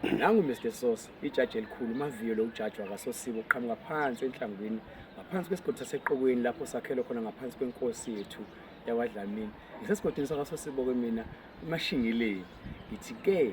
Nangu Mr Sosa, ijaji elikhulu, uMaviyo lo ujaji wakaSosibo uqhamuka phansi enhlangwini ngaphansi kwesigodi saseQokweni lapho sakhelwe khona ngaphansi kwenkosi yethu yakwaDlamini. Ngisesigodini sakaSosibo ke mina uMashingileni. Ngithi ke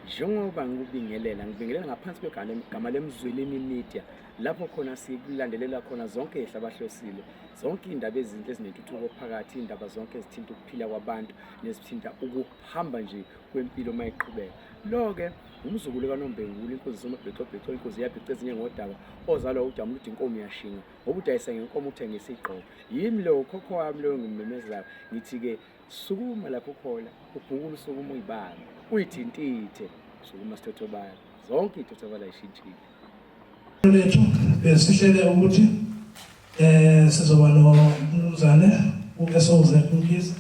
njengoba ngikubingelela, ngibingelela ngaphansi kwegama leMzwilini Media lapho khona sikulandelela khona zonke izihlabahlosile, zonke iy'ndaba ezinhle ezinentuthuko phakathi, iy'ndaba zonke ezithinta ukuphila kwabantu nezithinta ukuhamba nje kwempilo uma iqhubeka. Lo-ke umzukulu kaNombengula, inkunzi somabhecobheco, inkunzi iyabhica ezinye ngodaka, ozalwa uJamula uthi inkomo iyashinga ngoba udayisa ngenkomo uthengisa igqoko. Yimi lo ukhokho wami lo engimemezayo, ngithi-ke sukuma lapho ukhona, ubhukule usukuma uyibambe, uyithintithe, sukuma sithothobala, zonke iy'thothobala yishintshile. Lethu besihlele ukuthi sizoba nomnumzane uSOZ Mkhize.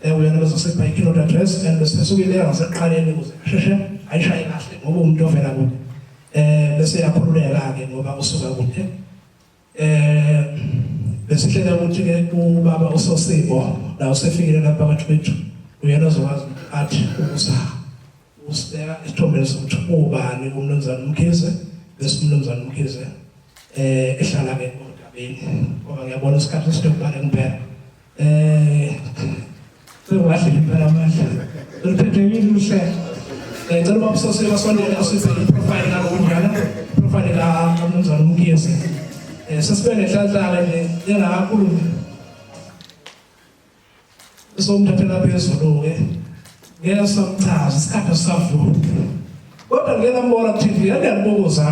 Uyena bezosipha i-keynote address and bese sukile ngasekuqaleni ukuze asheshe ayishaye kahle ngoba umuntu ovela kude. Bese yakhululeka ke ngoba usuka kude. Besihlele ukuthi ke ubaba uSosibo la usefikile lapha phakathi kwethu uyena ozokwazi athi ukusa usibeka esithombeni sokuthi ubani umnumzane uMkhize bese umnumzane uMkhize ehlala ke odabeni ngoba ngiyabona isikhathi sinokubala impela. Sengahle impela amandla. Luphethekile uhlelo. Ngicela ubaba Sose basondele asiphe i-profile kanjalo, profile kaMnumzane uMkhize. Sesibe nenhlanhla nje engakakhulumi. Somthathela phezulu ke. Ngeke samchaza isikhathi sisavuma. Kodwa ngeke ngambona ku TV ngiyalibuza.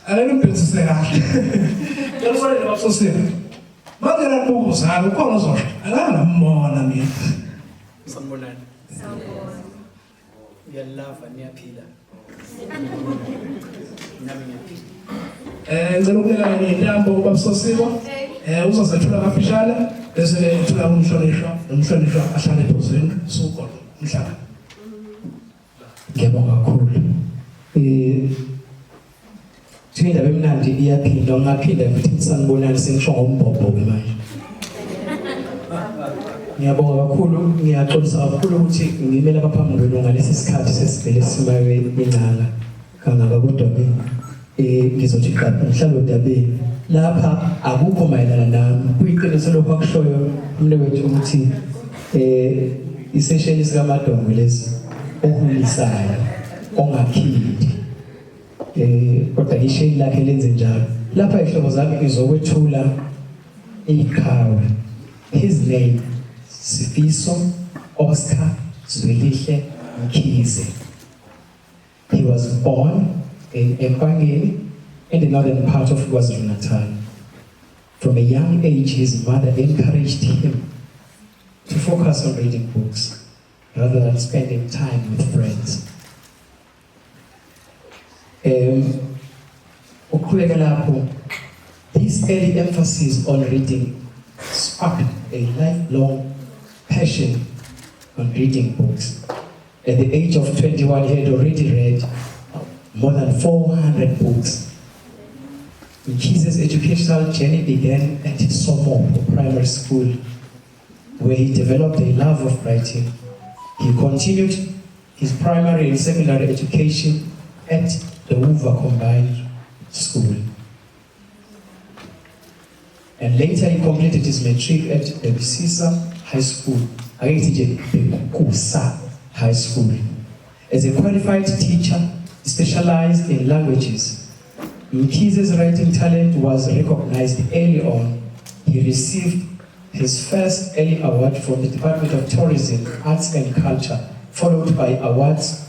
Ake nimbhekisise kahle. Ngicela usondele baba Sose. Manje nakubuza ukhona ozosho akangambona mina. Sanibonani. Sawubona. Uyalava niyaphila. Nami ngiyaphila. Ngicela ukunika ngentambo ubaba Sosibo. Uzozethula kafishane bese ethula umhlonishwa nomhlonishwa ahlale ephuzweni sukhona umhlaba. Ngiyabonga kakhulu. Kuthiwa indaba emnandi iyaphinda, ungaphinda futhi sanibonani sengisho ngombhobho-ke manje. Ngiyabonga kakhulu, ngiyaxolisa kakhulu ukuthi ngime lapha phambi kwenu ngalesi sikhathi sesivele simaywe ingcanga kangaka kodwa-ke ngizothi qapha ngihlale odabeni. Lapha akukho mayelana nami, kuyiqiniso lokhu akushoyo umnewethu ukuthi isesheni sikaMadongo lesi ohulisayo ongakhindi. Kodwa isheni lakhe lenze njalo. Lapha ihlobo zami ngizokwethula iqhawe. His name Sifiso Oscar Zwelihle Mkhize. He was born in Empangeni in the northern part of KwaZulu-Natal. From a young age, his mother encouraged him to focus on reading books rather than spending time with friends. Uqhubeka lapho, this early emphasis on reading sparked a lifelong passion on reading books. At the age of 21, he had already read more than 400 books. Mkhize's educational journey began at Somopo Primary School, where he developed a love of writing. He continued his primary and secondary education at the Hoover Combined School. And later he completed his matric at Bhekisisa High School. Ake ngithi nje Bhekusa High School. As a qualified teacher, he specialized in languages. Mkhize's writing talent was recognized early on. He received his first early award from the Department of Tourism, Arts and Culture, followed by awards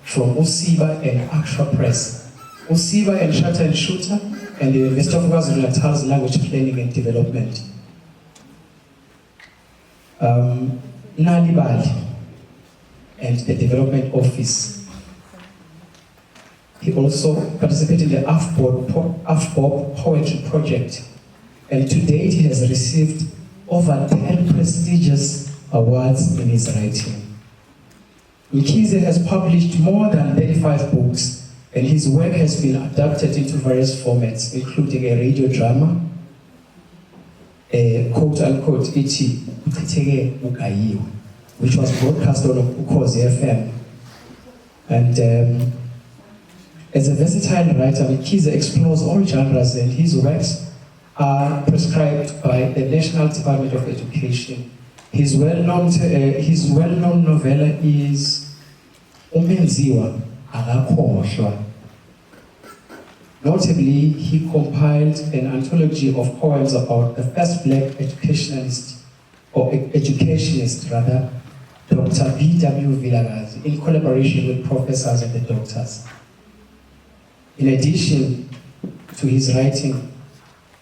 from Usiba and Aksha Press. Usiba and Shutter and Shooter and the University of KwaZulu-Natal's Language Planning and Development. Nalibali and the Development Office. He also participated in the AFBOB Poetry Project, and to date he has received over 10 prestigious awards in his writing. Mkhize has published more than 35 books, and his work has been adapted into various formats, including a radio drama, a quote-unquote ithi Uchitheke Ugayiwe, which was broadcast on Ukhozi FM. And as a versatile writer, Mkhize explores all genres and his works are prescribed by the National Department of Education. His well-known novella is Umenziwa Akakhohlwa. Notably, he compiled an anthology of poems about the first black educationalist, or educationist rather, Dr. B.W. Vilakazi, in collaboration with professors and the doctors. In addition to his writing,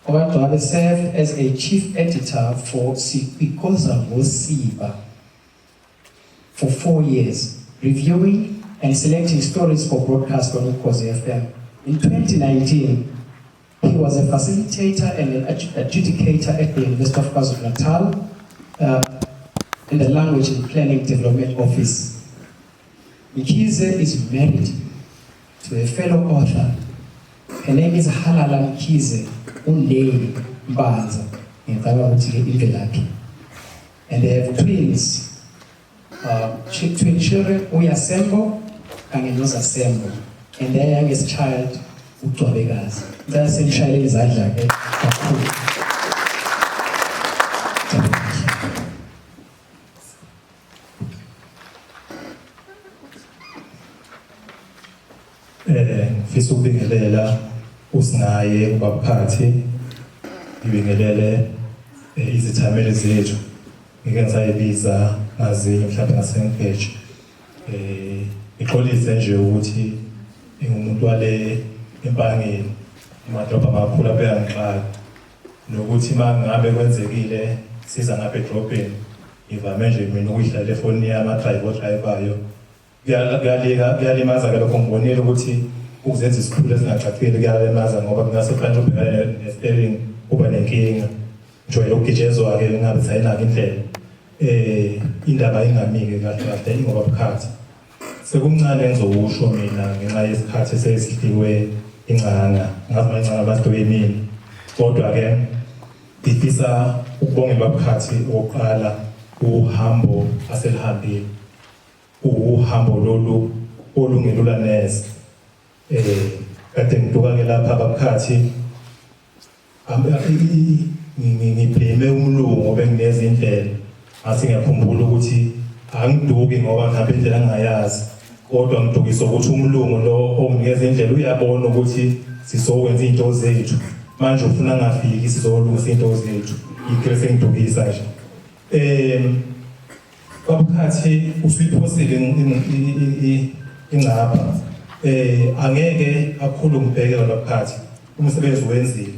okaGcwabe served as a chief editor for Sikwikoza Ngosiba for 4 years, reviewing and selecting stories for broadcast on Ukhozi FM. In 2019, he was a facilitator and an adjudicator at the University of KwaZulu-Natal in the Language and Planning Development Office. Mkhize is married to a fellow author. Her name is Halala Mkhize uNdeni Mbanza. Ngicabanga ukuthi-ke imvelaphi. And they have twins, twin children, uYasembo kanye noZasembo. And their youngest child, uGcwabekazi. Ngicela senishayele izandla-ke kakhulu. Gcwabekazi. Ngifisa ukubingelela usinaye ubabuphathi, ngibingelele izithameli zethu, ngike ngisayibiza ngazinye mhlawumbe ngasengibheje, ngixolise nje ukuthi ngingumuntu wale empangeni, amadolobha amakhulu abeyangixaka, nokuthi mangabe kwenzekile siza ngapha edrobheni, ngivame nje mina ukuyidlalela efonini yami, a-drive o-drive-ayo. Kuyalika, kuyalimaza ke lokho. Ngibonile ukuthi ukuzenza isikhulu esingacacile kuyalimaza, ngoba kungase kufanele ubhekane ne-steering, kuba nenkinga. Ngijwayele ukugijezwa-ke, ngabe sayinaka indlela, indaba ingamike kahle kahle, ingoba bukhathi sekuncane. Engizokusho mina ngenxa yesikhathi esesidliwe incanga, ngazi uma incanga basidiwe yimini, kodwa-ke ngifisa ukubongela babukhathi okokuqala uhambo aselihambile, uhambo lolu olungelula neze. Kade ngiduka ke lapha babukhathi, ngiblame umlungu benginezindlela, ngathi ngiyakhumbula ukuthi angiduki ngoba mhlawumbe indlela engingayazi, kodwa ngidukiswa ukuthi umlungu lo onginikeza indlela uyabona ukuthi sizokwenza izinto zethu, manje ufuna ngafiki sizolungisa izinto zethu, yikho sengidukisa nje. Babukhathi, usuyiphosile ingcapha, angeke kakhulu ngibheke babukhathi, umsebenzi wenzile,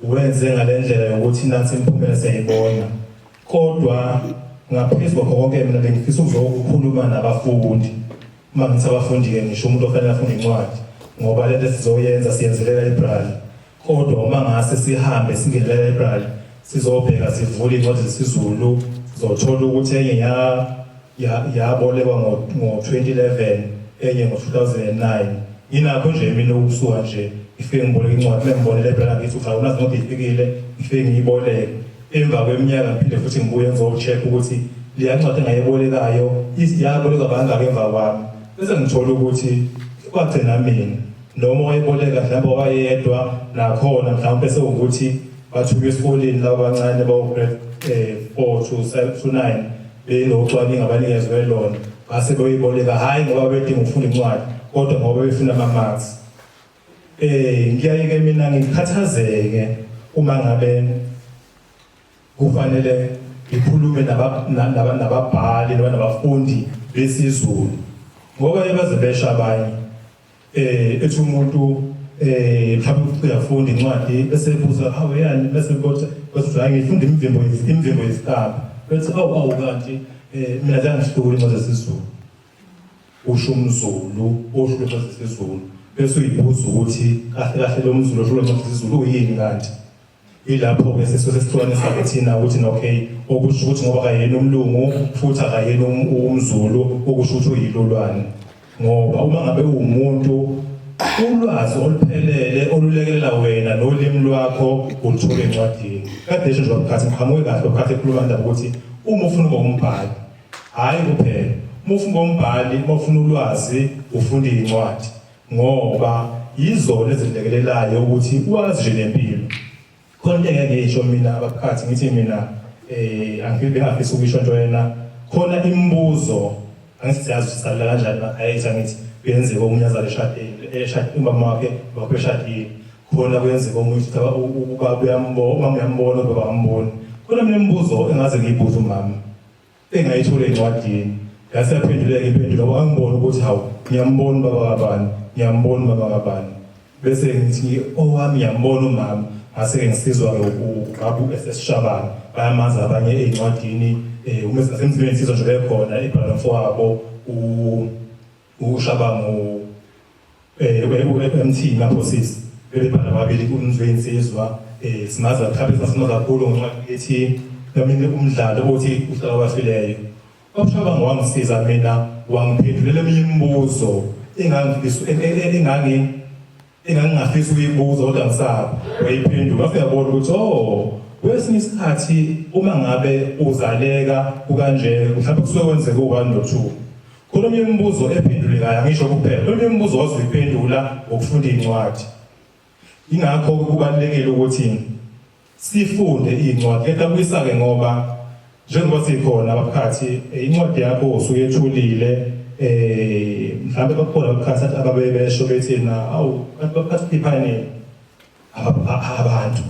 wenze ngalendlela yokuthi nansi imiphumela siyayibona, kodwa ngaphezulu kwakho konke mina bengifisa ukuzokhuluma nabafundi. Uma ngithi abafundi-ke, ngisho umuntu ofanele afunde incwadi, ngoba lento esizoyenza siyenzelela library, kodwa uma ngase sihambe singene library sizobheka, sivule incwadi zesiZulu, sizothola ukuthi enye ya yabolekwa ngo-2011, enye ngo-2009. Yinakho nje mina ukusuka nje ngifike ngiboleke incwadi, mengibone library ngithi cha, unazi incwadi ifikile, ngifike ngiyiboleke, emva kweminyaka ngiphinde futhi ngibuye ngizo-check ukuthi leya ncwadi engayibolekayo yabolekwa kangaka emva kwami, bese ngithola ukuthi kwagcina mina noma wayiboleka mhlawumbe wayedwa nakhona, mhlawumbe sewukuthi bathunywa esikoleni laba abancane bawo-grade 4 to 7 to 9, benocwaningo abanikezwe lona, base beyiboleka, hhayi ngoba bedinga ukufunda incwadi, kodwa ngoba befuna ama-marks. Ngiyaye-ke mina ngikhathazeke uma ngabe kufanele ngikhulume nababhali noma nabafundi besiZulu, ngoba baze besho abanye, ethi umuntu mhlawumbe uyafunda incwadi, bese ebuza, "Hawu, yani?" Bese kodwa bese, "Hayi, ngifunda imivimbo yesiqaba." Bethi, "Awu, awu, kanti mina zangihlula incwadi zesiZulu." Usho umZulu ohlula incwadi zesiZulu, bese uyibuza ukuthi kahle kahle lo mZulu ohlula incwadi zesiZulu uyini kanti? Ilapho-ke sisuke sesihlukanisa-ke thina ukuthi okay, okusho ukuthi ngoba akayena umlungu futhi akayena umZulu, okusho ukuthi uyilolwane, ngoba uma ngabe uwumuntu, ulwazi oluphelele olulekelela wena nolimi lwakho uluthola encwadini. Kade esho nje wabukhathi, ngiqhamuke kahle wabukhathi ekhuluma indaba ukuthi uma ufuna ukuba umbhali, hhayi kuphela Uma ufuna umbhali, uma ufuna ulwazi, ufunda iy'ncwadi ngoba yizona ezilekelelayo ukuthi wazi nje nempilo. Khona into engeke ngiyisho mina abaphathi ngithi mina eh angibe ngafisa ukuyisho nto yena khona imibuzo angithi siyazi ukuthi salela kanjani emakhaya ethu angithi kuyenzeka omunye azale eshadile eshadile umama wakhe wakhe eshadile khona kuyenzeka omunye ukuthi ubaba uyambona umama uyambona ubaba amboni khona mina imibuzo engaze ngiyibuze umama engayithola encwadini yase yaphenduleka impendulo ngoba ngangibona ukuthi hawu ngiyambona ubaba kabani ngiyambona ubaba kabani bese ngithi owami ngiyambona umama ngase-ke ngisizwa-ke ubabu esesishabane bayamazi abanye ey'ncwadini um uma nasemzimbeni insizwa nje bekhona ibhala nomfowabo ushabangu eh MT lapho sisi bebebhala babili umzwe insizwa eh simazi mhlawumbe sasimazi kakhulu ngenxa ethi noma umdlalo othi uhlala kwafileyo Umshabango wangisiza mina wangiphendulela eminye imibuzo engangifisa engangi engangingafisa ukuyibuza kodwa ngisaba wayiphendula wafika yabona ukuthi oh kwesinye isikhathi uma ngabe uzaleka kukanje mhlawumbe kusuke kwenzeka u-1 no-2 khona omunye imibuzo ephendulekayo angisho kuphela omunye imibuzo waze uyiphendula ngokufunda iy'ncwadi Ingakho kubalulekile ukuthi sifunde iy'ncwadi. Kuyadabukisa-ke ngoba njengoba sikhona abaphathi eh, incwadi yakho usuyethulile eh mhlawumbe bakhona abaphathi ababe besho bethi na awu kanti baphathi khiphani abantu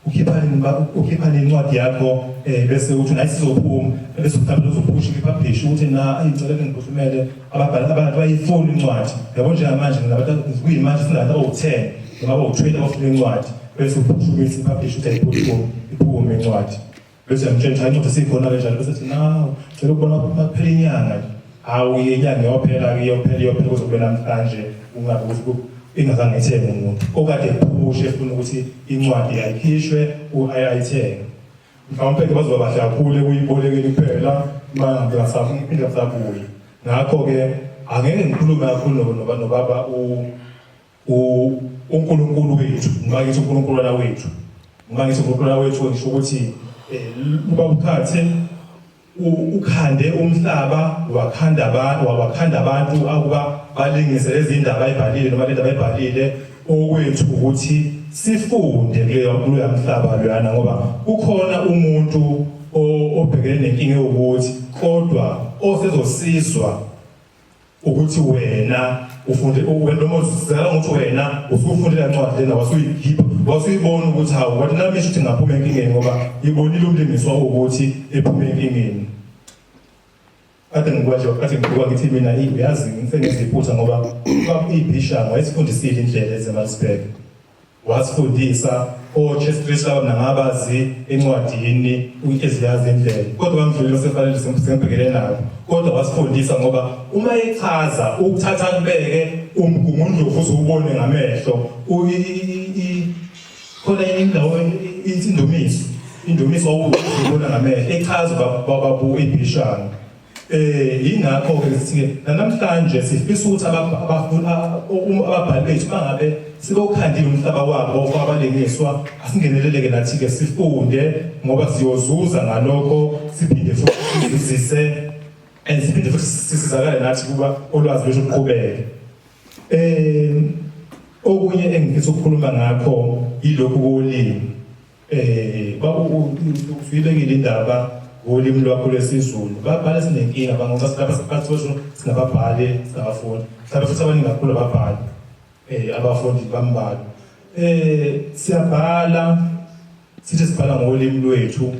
ukhiphani ukhiphani incwadi yakho eh bese uthi nayi sizophuma bese mhlawumbe uzophusha ipublish ukuthi na ayicela ngiphuthumele ababhali abantu bayifuna incwadi yabo njengamanje nginabantu kuyimanje sinabantu abawu-10 noma abawu-20 abafuna incwadi bese uphusha ukuthi ipublish ukuthi ayiphuthume iphume incwadi bese uyamtshela ukuthi incwadi sikhona kanjalo bese ethi nawu cela ukubona kuphela inyanga nje hawu inyanga iyophela iyophela iyophela kuze kube namhlanje ungabe ukuthi ingazange ithenge umuntu okade ephushe efuna ukuthi incwadi ayikhishwe ayithenge mhlawumpe ke bazoba bahle kakhulu ekuyibolekeni kuphela bangasaphinde basabuye ngakho-ke angeke ngikhulume kakhulu nobaba uNkulunkulu wethu noma ngithi uNkulunkulu wethu noma ngithi uNkulunkulu wethu ngisho ukuthi eh, ubaba ukhathe ukhande umhlaba wakhanda abantu wakhanda abantu akuba balingise lezi ndaba ayibhalile noma le ndaba ayibhalile okwethu ukuthi sifunde kuleyo kuloya mhlaba loyana ngoba kukhona umuntu obhekene nenkinga yokuthi kodwa osezosizwa ukuthi wena ufunde noma uzizela ukuthi wena usufunde le ncwadi lena wasuyikhipha wasuyibona ukuthi hawu kwathi nami isho ukuthi ngaphuma enkingeni ngoba ibonile umlingiswa ukuthi ephume enkingeni kade ngikwaje kade ngibuka ngithi mina uyazi ngisengenza iphutha ngoba ubaba ibhisha wayesifundisile indlela ezeMaritzburg Wasifundisa oJesu Kristu laba mina ngabazi encwadini eziyazi indlela kodwa bamdlulile sefanele sembhekele nabo kodwa wasifundisa ngoba uma echaza ukuthatha kubeke umgungundlovu uzuwubone ngamehlo khona indawo ithi indumiso indumiso wawubona ngamehlo echaza babu ibhishana Eh yingakho ke sithi namhlanje sifisa ukuthi ababhali bethu bangabe sebewukhandile umhlaba wabo bawufaka abalingiswa asingeneleleke nathi ke sifunde ngoba siyozuza ngalokho siphinde futhi sizise and siphinde futhi sisizakale nathi kuba ulwazi lwethu luqhubeke. Eh okunye engifisa ukukhuluma ngakho yilokhu kolimi. Eh usuyibekile indaba ngolimi lwakho lwesiZulu. Babhale sinenkinga bangoba silapha siphathi kwethu sinababhali sinabafundi. Mhlawumbe futhi abaningi kakhulu ababhali eh abafundi bambalwa. Eh siyabhala sithi sibhala ngolimi lwethu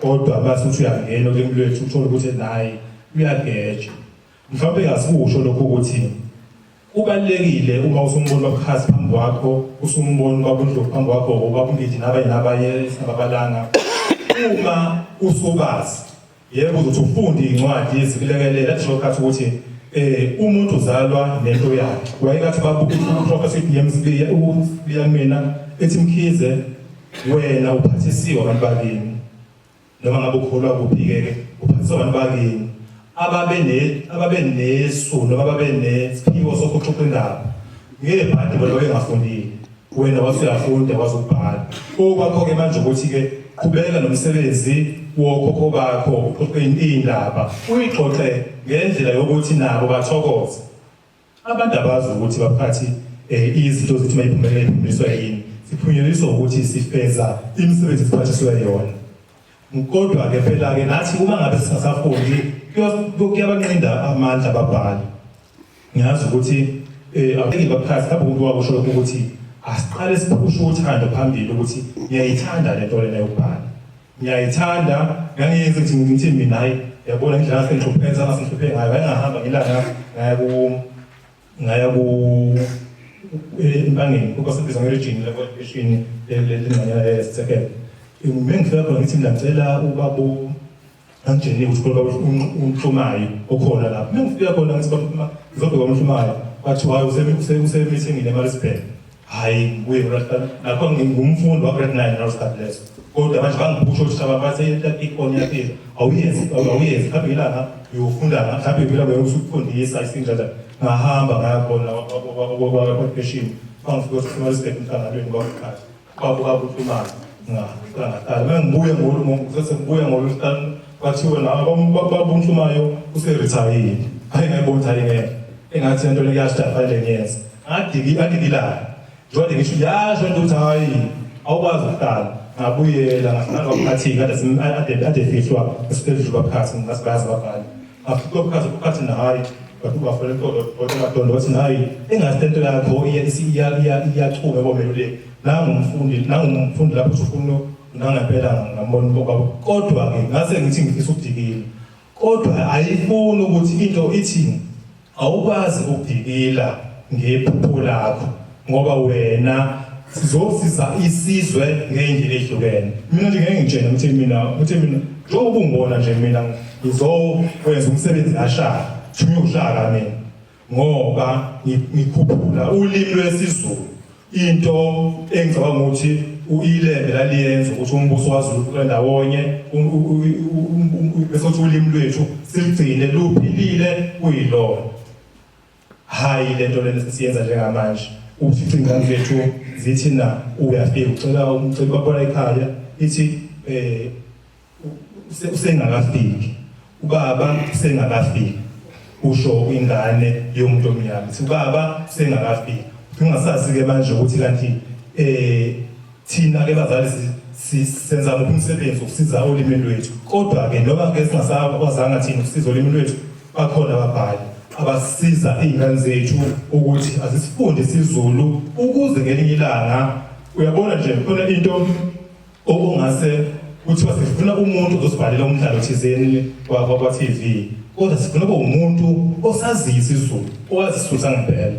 kodwa mase uthi uyangena olimi lwethu uthole ukuthi naye uyageja. Mhlawumbe asikusho lokho ukuthi Kubalulekile uma usumbona uBab'Khasi phambi kwakho, usumbona uBab'uNdlovu phambi kwakho, uBab'uNgidi nabanye nabanye esingababalanga. Uma usubazi, yebo uzothi ufunde iy'ncwadi zikulekelela njengokathi ukuthi eh umuntu uzalwa nento yakhe. Wayekathi babu uProfessor BM Sibiya uSibiya kumina ethi Mkhize wena uphathisiwe abantu bakini. noma ngabe ukholwa kuphi-ke ke uphathisa abantu bakini ababe ababe nesu noma ababe nesiphiwo sokuxoxa indaba ngebhadi bona babengafundile wena wasuyafunda wazi ukubhala okwakho-ke manje ukuthi-ke qhubeka nomsebenzi wokhokho bakho uxoxe indaba uyixoxe ngendlela yokuthi nabo bathokoze. Abantu abazi ukuthi baphathi eh, izinto zithi mayiphumelele iphumeliswa yini. Siphunyeleliswa ukuthi sifeza imisebenzi esiphathiswe yona. Kodwa ke phela ke nathi uma ngabe singasafundi kuyabanqinda amandla ababhali. Ngiyazi ukuthi eh abeke baphathi lapho umuntu wakusho lokho ukuthi asiqale siphushe uthando phambili ukuthi ngiyayithanda lento lena yokubhala. Ngiyayithanda ngangiyenza ukuthi ngithi mina hayi yabona indlela asengihlupheza asengihluphe ngayo ngangahamba ngilanga ngaya ku ngaya ku empangeni kwasebizwa ngerijini lekweshini lengxanyana yesithekelo. Ngifika khona ngithi mina ngicela ubaba Anjeni ukuthi khona baba uMhlumayo okhona lapho. Uma ngifika khona ngithi baba ngizobheka uMhlumayo kwathiwa hayi usemithingini eMaritzburg. Hhayi ngibuye ngolwesihlanu nakho ngingumfundi wa-grade 9 ngaleso sikhathi leso. Kodwa manje bangiphusha othisha bami bathi ikhona iyafika. Awuyenzi awuyenzi mhlawumbe ilanga uyofunda mhlawumbe ilanga uyofundisa isinjalo. Ngahamba ngaya khona kwa-education. Bangifika eMaritzburg emhlanganweni kwakuqhathi. Babuka buhlumana ngahlala uma ngibuye ngoluse ngibuya ngolwesihlanu kwathiwa nawe babunhlumayo userithayile. Hayi ngayibona ukuthi hayi ngeke engathi lento le kuyashada fanele ngiyenze. Ngadiki adikilana njengoba ngisho yasho into ukuthi hayi awukwazi ukuhlala. Ngabuyela ngahlala kwaphathi kade ade ade fihlwa esibhedlela baphathi ngasibayazi ababhali. Afika phakathi phakathi nahayi bafuna iqolo madondo wathi hayi engathi lento yakho iyachuma komeluleki nangumfundi nangumfundi lapho usufuna nangempela ngambona ubaba kodwa ke ngase ngithi ngifisa ukudikila kodwa ayifuni ukuthi into ithi Awukwazi ukudikila ngephupho lakho ngoba wena sizosiza isizwe ngey'ndlela ey'hlukene. Mina nje ngeke ngitshene ukuthi mina ukuthi mina njengoba ungibona nje mina ngizokwenza umsebenzi kaShaka, thunywe uShaka mina ngoba ngikhuphula ulimi lwesiZulu. Into engicabanga ukuthi uIlembe laliyenza ukuthi umbuso waZulu uqale ndawonye bese uthi ulimi lwethu siligcine luphilile kuyilona. Hhayi lento lena sesiyenza njengamanje ufica ingane zethu zithi na uyafika ucela umceli kwabona ekhaya ithi eh usengakafiki ubaba usengakafiki usho ingane yomuntu omnyama ithi ubaba usengakafiki ungasazi ke manje ukuthi kanti eh thina ke bazali senza muphi umsebenzi ukusiza olimini lwethu kodwa ke noma ke singasakwazanga thina ukusiza olimini lwethu bakhona ababhali abasiza izingane zethu ukuthi asisifunde isiZulu ukuze ngelinye ilanga uyabona nje khona into Okungase kuthiwa sifuna umuntu ozosibhalela umdlalo thizeni kwa-TV kodwa sifuna kube umuntu osaziyo isiZulu owazi isiZulu sangempela.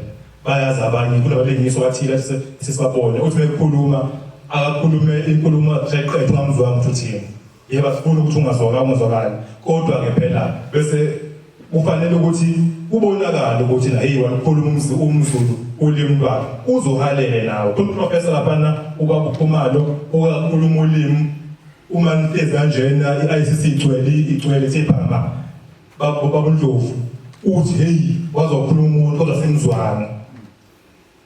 Bayazi abanye kunabalingiswa abathile esesibabone uthi bekhuluma akakhulume inkulumo eqethe ungamzwanga ukuthi uthini. Yebo asifuni ukuthi ungazwakali ungazwakali kodwa-ke phela bese Kufanele ukuthi kubonakale ukuthi la hey walukhuluma umzi umZulu ulimi lwakhe uzohalele nawe. Khona uprofessor laphana ubaba uKhumalo okakhuluma ulimi uma nihlezi kanjena i-ICC igcwele igcwele ithe phama baba uNdlovu uthi hey wazokhuluma umuntu kodwa simzwana.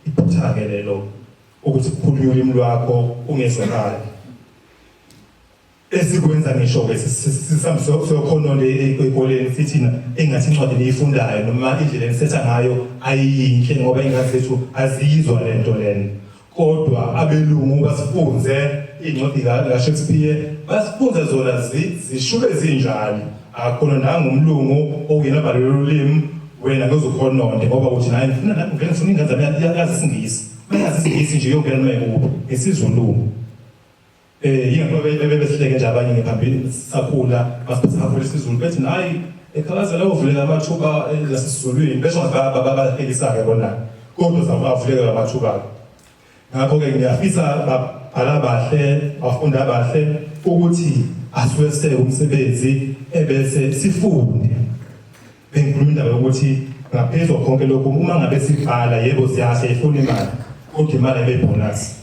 Iphutha-ke lelo ukuthi kukhulunywe ulimi lwakho ungezwakali. Esikwenza ngisho ke siyokhononda ezikoleni sithina engathi incwadi niyifundayo noma indlela enisetha ngayo ayiyinhle ngoba ingane zethu aziyizwa lento lena. Kodwa abelungu basifunze incwadi kaShakespeare basifunze zona zishube zinjalo. Akukhonondanga umlungu okuyena obhale lolu limi wena ngeke ukhononde ngoba uthi naye ngifuna nami ngifuna ingane zami yazi isiNgisi. Mayazi isiNgisi nje iyongena noma ikuphi ngesiZulu. Eh yingakho bebesihleke nje abanye ngephambili sakhula masiphethe kakhulu isiZulu bethi hayi ekhalazela uvuleka amathuba lasesiZulwini besho ngathi babahlekisa ke bona kodwa zavuleka amathuba ngakho ke ngiyafisa babhala bahle bafunda bahle ukuthi asiweseke umsebenzi ebese sifunde Bengikhuluma indaba yokuthi ngaphezu konke lokhu uma ngabe sibhala yebo siyahle ifuna imali kodwa imali ayibe bonus.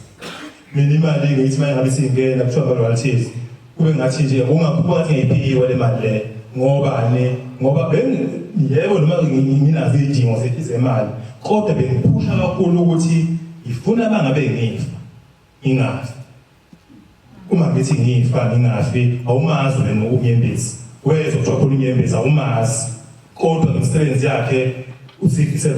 Mina imali ngithi uma ngabe singena kuthiwa ama royalties kube ngathi nje ungaphuma ngathi ngiyiphiwe le mali le ngobani ngoba bengi yebo noma nginazo izidingo zemali kodwa bengiphusha kakhulu ukuthi ngifuna bangabe ngifa ngingafi. Uma ngithi ngifa ngingafi awumazi wena uNyembezi. Wezwa kuthiwa khona uNyembezi awumazi. Kodwa ngemisebenzi yakhe usifise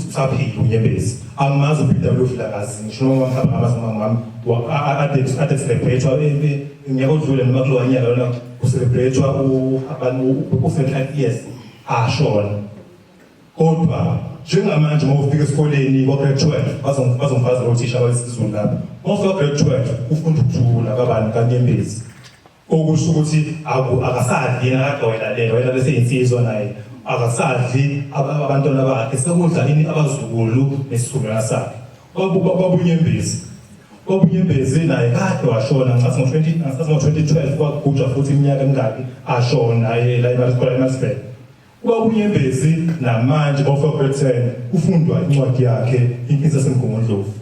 usaphila uNyembezi. Angimazi uPW Vilakazi ngisho noma mhlawumbe ngamazi umama wami ade ade celebrate unyaka odlule noma kulowa nyaka lona kucelebrate abantu u-75 years ashona. Kodwa njengamanje uma ufika esikoleni kwa-grade 12 bazongifazela othisha balesizulu lapha. Uma ufika grade 12 ufunda ukujula kabani kaNyembezi. Okusho ukuthi akasadli yena kade wayelalela wayelalela eseyinsizwa naye akasadli abantwana bakhe sekudla ini abazukulu nesizukulwana sakhe. Babunyembezi. Babunyembezi naye kade washona ngathi ngo-20 ngathi ngo-2012 kwagujwa futhi iminyaka emingaki ashona la eMaritzburg. Ubaba uNyembezi namanje bafaka 10 kufundwa incwadi yakhe Inkinsa yaseMgungundlovu.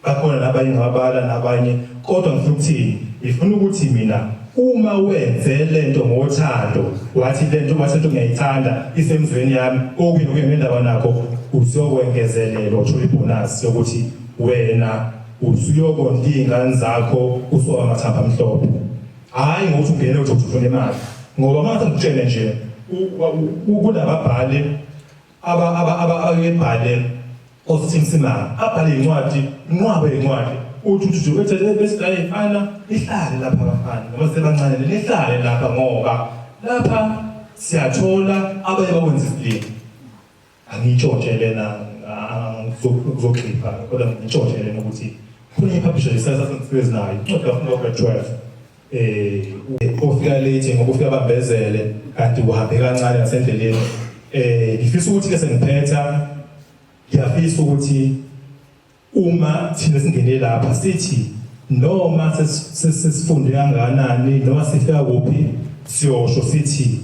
Bakhona nabanye ngababala nabanye kodwa ngifuna ukuthini? Ngifuna ukuthi mina uma wenze lento ngothando wathi lento wathi lento ngiyayithanda isemzweni yami okunye okunye ngendaba nakho usuyokwengezelelwa uthola ibonus yokuthi wena usuyokondla iy'ngane zakho usuka amathambo amhlophe. Hayi ngokuthi ungene uthi ufuna imali. Ngoba mase ngikutshele nje kunababhali aba aba aba abebhale oSim Simanga abhale incwadi inqwaba yencwadi uthi uthi uthi bese ayifana ihlale lapha abafana noma sebancane nihlale lapha ngoba lapha siyathola abanye bakwenza isilima Angiyitshontshe lena angizogxipha kodwa ngiyitshontshe lena ukuthi khona ipublisher esasengisebenza nayo incwadi kafunda grade 12 eh ofika late ngoba ufika bambezele kanti uhambe kancane ngasendleleni eh ngifisa ukuthi ke sengiphetha ngiyafisa ukuthi Uma thina singene lapha sithi noma sesifunde kangakanani noma sifika kuphi siyosho sithi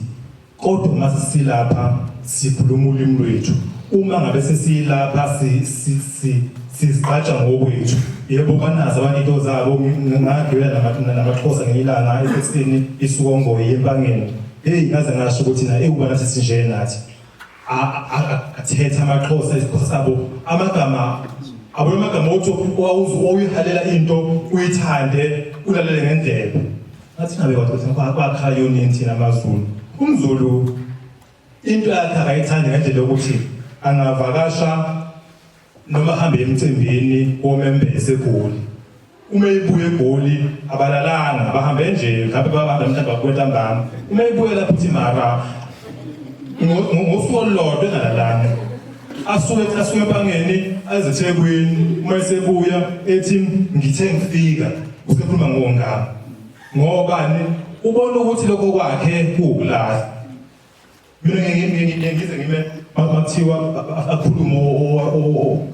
kodwa uma sisilapha sikhuluma ulimi lwethu uma ngabe sesilapha sizigqaja ngokwethu yebo banazo abanye into zabo ngagibela namaxhosa ngelinye ilanga etekisini isuka ongoyi empangeni heyi ngaze ngasho ukuthi na ewuba nathi sinje nathi athetha amaxhosa isixhosa sabo amagama abo amagama othi owuyihalela into uyithande ulalele ngendlebe ngathi ngabe kwathi kwakha yonini thina amaZulu umZulu into yakhe akayithandi ngendlela yokuthi angavakasha noma ahambe emcimbini womembese eGoli uma ibuye eGoli abalalanga bahambe nje mhlawumbe babamba mhlawumbe babuye ntambama uma ibuye lapho uthi mara ngosuku olulodwa engalalanga asuke asuke empangeni aze eThekwini uma esebuya ethi ngithe ngifika usekhuluma ngongama ngobani ubona ukuthi lokho kwakhe kuwukulahla Mina ngeke ngize ngime makuthiwa akhulume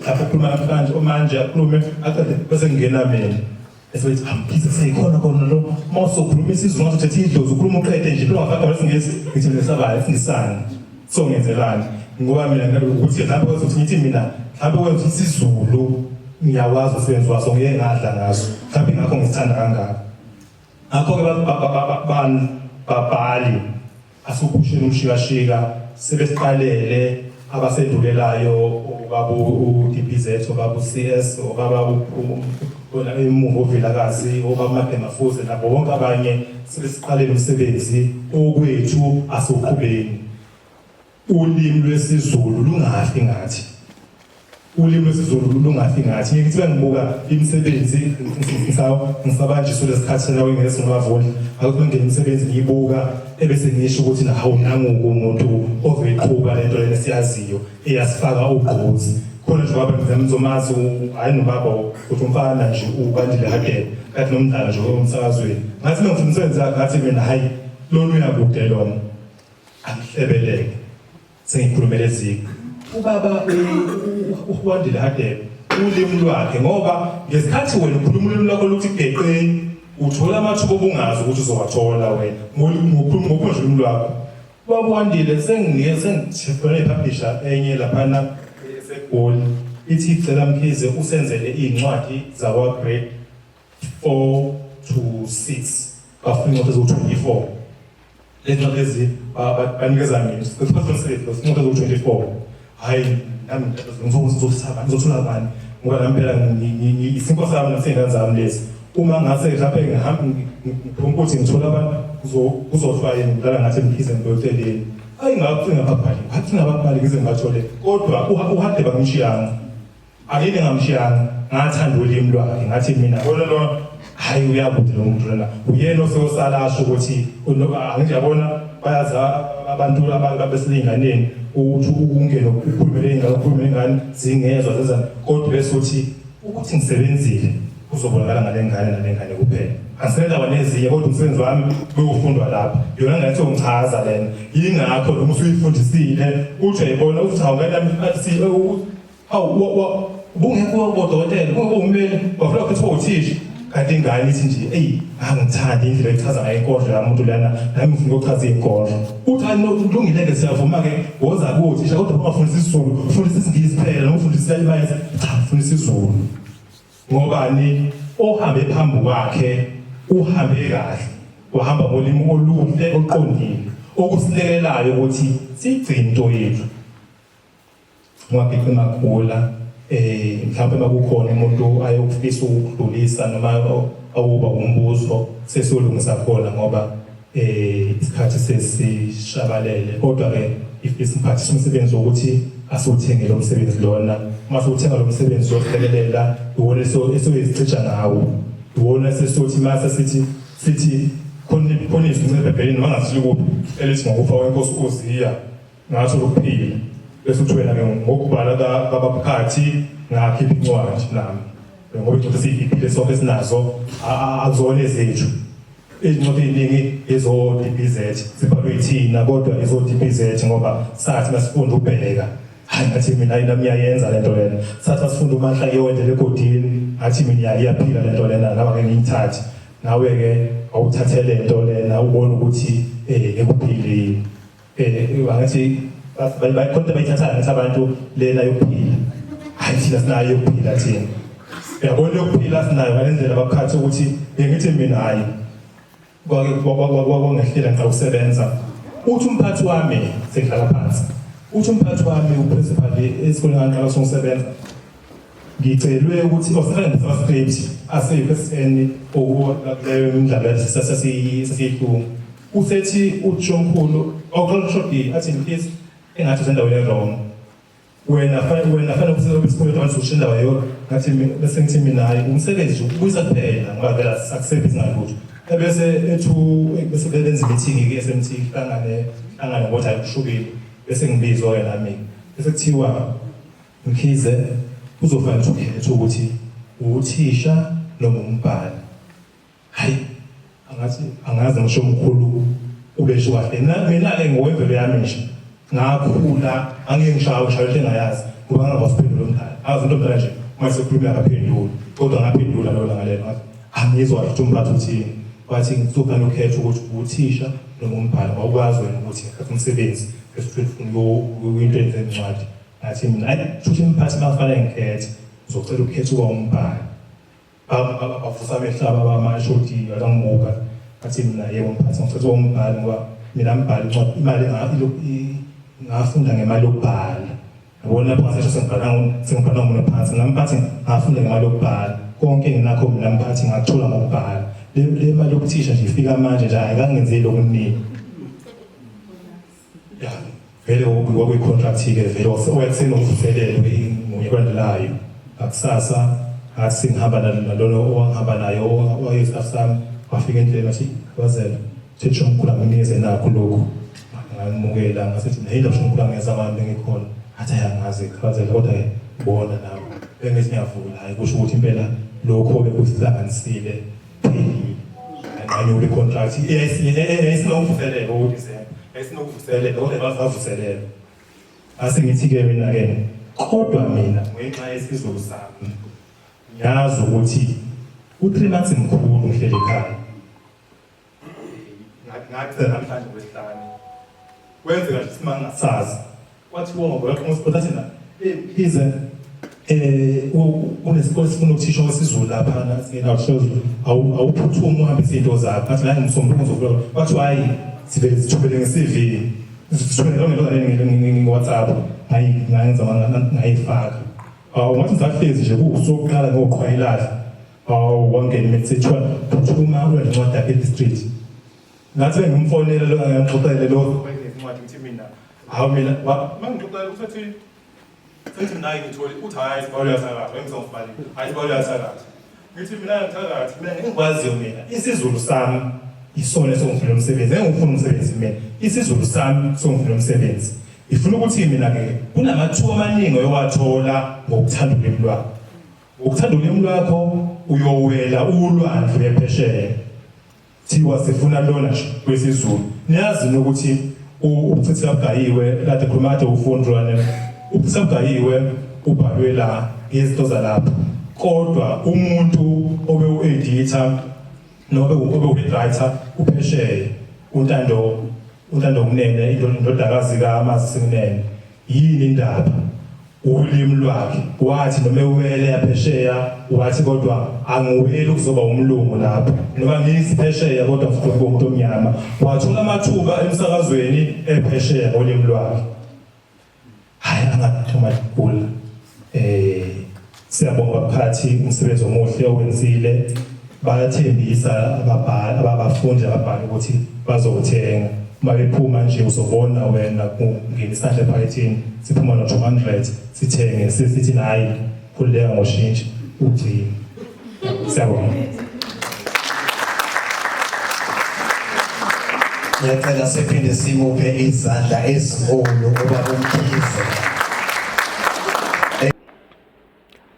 lapho okhuluma namhlanje omanje akhulume aqede bese ngingena mina bese bethi amphise seyikhona khona lo uma usokhuluma isiZulu ngathi uthethe idlozi ukhuluma uqede nje phela ungafaka isiNgisi ngithi mina sabayo isingisani so ngenzelani ngoba mina ukuthi mhlawumbe kwenza ukuthi ngithi mina mhlawumbe kwenza isiZulu ngiyawazi umsebenzi waso ngeke ngadla ngaso mhlawumbe ngakho ngisithanda kangaka ngakho-ke babhali Asuphusheni umshikashika sebesiqalele abasendulelayo obaba uDBZ obaba uCS obaba emuva oVilakazi obaba uMagema Fuze nabo bonke abanye sebesiqalele umsebenzi okwethu asiwuqhubeni ulimi lwesiZulu lungafi ngathi ulimi lwesiZulu lungafi ngathi ngithi bengibuka imisebenzi ngisabanjiswe lesikhathi nawe ngeke ngibavuni akukho ngene imisebenzi ngiyibuka ebese ngisho ukuthi na hawu nanguku umuntu ozoyiqhuba lento lena esiyaziyo eyasifaka ugqozi khona nje baba ngizomazi hayi nobaba ukuthi umfana nje ubandile Hadebe kathi nomdlalo nje omsakazweni ngathi ngifuna umsebenzi wakhe ngathi mina hayi lona uyakude lona angihlebeleke sengikhulumela eziko ubaba uWandile Hadebe ulimi lwakhe ngoba ngesikhathi wena ukhuluma ulimi lwakho luthi geqeni uthola amathuba obungazi ukuthi uzowathola wena ngokukhuluma ngokhonje ulimi lwakho ubaba uWandile senginike sengithole ipublisher enye laphana eseGoli ithi cela Mkhize usenzele iy'ncwadi zakwa grade 4 to 6 bafuna incwadi eziwu-24 lezi ncwadi lezi banikeza mina incwadi eziwu-24 hhayi nami ngizosaba ngizothola bani ngoba nami phela isinkwa sami nasey'ngane zami lezi. Uma ngase mhlawumbe ngihambe ngiphuma ukuthi ngithola abantu kuzofa yini ngidlala ngathi Mkhize ngiyoceleni. Ayi ngacinga ababhali, ngacinga ababhali ngize ngibathole. Kodwa uHadebe angimshiyanga. Angike ngamshiyanga, ngathanda ulimi lwakhe ngathi mina bona lo hayi uyakude lo muntu lona. Uyena oseyosala asho ukuthi angithi yabona bayazi abantu ababeselinganeni ukuthi ukungena ukhulumele ingane ukhulumele ingane zingezwa zenza kodwa bese uthi ukuthi ngisebenzile kuzobonakala ngale ngane nale ngane kuphela. Angisenendaba nezinye kodwa umsebenzi wami uyofundwa lapha. Yona ngane seyongichaza lena. Yingakho noma usuyifundisile uthi uyayibona uthi hawu ngane yami hawu ubungekho bodokotela ubungekho ummeli wavula kuthiwa uthisha kanti ingane ithi nje eyi angithandi indlela echaza ngayo inkondlo la muntu lana nami ngifuna ukuchaza inkondlo uthi hayi kulungile-ke siyavuma-ke woza kuthisha kodwa ungafundisa isiZulu fundisa isiNgisi phela noma ufundisa imayensi cha fundisa isiZulu ngobani ohambe phambi kwakhe uhambe kahle wahamba ngolimi oluhle oluqondile okusilekelelayo ukuthi sigcine into yethu Ungagiqi magula eh mhlawumbe makukhona umuntu ayokufisa ukudlulisa noma awuba umbuzo sesolungisa khona ngoba eh isikhathi sesishabalele kodwa ke ifisa mphathisa umsebenzi wokuthi asiwuthenge lo msebenzi lona uma siwuthenga lo msebenzi uyohlekelela iwona esoyizicija ngawo iwona sesothi mase sithi sithi khona khona izwi ebhayibhelini noma ngathi likuphi elithi ngokufa kwenkosi uZiya Ngathola ukuphila. Bese uthi wena ke ngokubhala kaBabukhathi ngakhipha incwadi nami. Ngoba incwadi esiyikhiphile sonke sinazo akuzona ezethu. Izincwadi eziningi ezo-DBZ zibhalwe yithina kodwa ezo-DBZ ngoba sathi masifunda ubheka hayi ngathi mina hayi nami iyayenza lento lena sathi masifunda uManhla kuyowendela egodini ngathi mina iyaphila lento lena nami ake ngiyithathe nawe-ke awuthathe lento lena ubone ukuthi um ekuphile yini Eh angithi bayikhonto bayithatha ngathi abantu lena yokuphila. Hayi thina sinayo yokuphila thina. Uyabona yokuphila sinayo ngalendlela bakukhathe ukuthi bengithi mina hayi kwake kwangehlela ngicela ukusebenza. Uthi umphathi wami sengihlala phansi. Uthi umphathi wami uprincipal esikoleni ngangiqala ukusebenza. Ngicelwe ukuthi osebenzisa ama-script ase-USN okuleyo imidlalo sasiyihlumu. Usethi uthishomkhulu oxoxodi athi please engathi usendaweni e-wrong. Wena fanele wena fanele ukusebenza isikole abantu usho indawo yodwa ngathi bese ngithi mina hayi umsebenzi nje ukubuyisa kuphela ngoba vele akusebenzi ngalutho. Ebese ethu bese benza meeting ke SMT hlangane hlangane ngokuthi hayi kushubile bese ngibizwa ke nami bese kuthiwa Mkhize kuzofanele ukuthi ukhethe ukuthi uthisha noma umbhali. Hayi angathi angazi ngisho umkhulu ubesho kahle. Mina mina-ke ngokwemvelo yami nje ngakhula angeke ngishawe ngishawe into engayazi ngoba ngingakwazi ukuphendula umdala. Azi into omdala nje uma sekhuluma akaphenduli kodwa ngaphendula lona ngalelo ngathi angizwa kahle ukuthi umphathi uthini. Wathi ngizofanele ukhethe ukuthi uthisha noma umbhali ngoba ukwazi wena ukuthi ngikhetha umsebenzi bese ufuna into yenze incwadi. Ngathi mina ayi futhi umphathi makufanele ngikhethe ngizocela ukukhetha uba umbhali. Bavusa amehlo abo abamashoti bakangibuka ngathi mina yebo mphathi ngicela uba umbhali ngoba mina ngibhala incwadi imali ngafunda ngemali yokubhala. Yabona lapho ngasesho sengibhala sengibhala ngomunwe phansi mina mphathi ngafunda ngemali yokubhala konke enginakho mina mphathi ngakuthola ngokubhala. Le mali yokuthisha nje ifika manje nje ayikangenzeli okuningi. Ya, vele kwakuyi-contract-ke vele wayekusenokuvuselelwe ngonyaka olandelayo. Ngakusasa ngathi sengihamba nalona owangihamba naye owayeyisitafu sami wafika endleleni wathi wazela uthisha omkhulu anginikeze nakho lokhu ngamukela ngasithi naye indaba omkhulu angenza ngami bengikhona ngathi hayi angazi chazela kodwa-ke bona nawe bengithi ngiyavula hhayi kusho ukuthi impela lokho bekusihlanganisile phelile anqanyula i-contract yayisinokuvuselelwa uDisemba yayisinokuvuselelwa kodwa basavuselelwa ase ngithi-ke mina-ke kodwa mina ngenxa yesizulu sami ngiyazi ukuthi u-3 months mkhulu ngihleli ekhaya ngagcina namhlanje kwesihlanu kwenzeka nje isima ngingasazi kwathiwa ngoba thina Mkhize eh kunesikole sifuna uthisha wesiZulu lapha nasingenawuhlozo awuphuthumi uhambise izinto zakho ngathi la ngimsombuluko ngizovula kwathiwa hayi sivele sithumele nge-CV sithumele nge WhatsApp ngayi ngayenza ngayifaka awu ngathi ngisahlezi nje kuwusuku oqala ngoqhwayilahla. Hawu, wangena imethethiwa, phuthuma uya nencwadi yakhe e-district. Ngathi bengimfonela lo, ngangixoxele lo incwadi, ngithi mina hawu mina mangixoxela usethi sethi mina ngithole uthi hayi sibalo uyathakatha, ngizongibali hayi sibalo uyathakatha. Ngithi mina ngithakathi mina, engikwaziyo mina isiZulu sami isona esongifuna umsebenzi, engifuna umsebenzi mina isiZulu sami songifuna umsebenzi. Ngifuna ukuthi mina ke kunamathuba amaningi oyowathola ngokuthanda ulimi lwakho. Ngokuthanda ulimi lwakho uyowela ulwandle uyephesheya. Thiwa sifuna lona nje kwesiZulu. Niyazi ukuthi ubuchitha bugayiwe kade khuluma kade ufundwa ne ubuchitha bugayiwe ubhalwe la ngezinto zalapha. Kodwa umuntu obe u-editor nobe obe u-head writer uphesheya uNtando Kunene, indodakazi kaMazisi Kunene. Yini indaba? Ulimi lwakhe. Wathi noma ewele yaphesheya, wathi kodwa angiweli ukuzoba umlungu lapho noma ngiyisiphesheya, kodwa ngifuna ukuba umuntu omnyama. Wathola amathuba emsakazweni ephesheya ngolimi lwakhe. Hayi, angathuma gula. Siyabonga baphathi, umsebenzi omuhle owenzile. Bayathembisa ababhali, ababafundi, ababhali ukuthi bazowuthenga. Uma bephuma nje uzobona wena kungena isandla ephakethini, siphuma no-200 sithenge, sithi hayi, khululeka ngoshintsho ugcine. Siyabonga. Ngiyacela siphinde simuphe izandla ezinkulu ubaba uMkhize.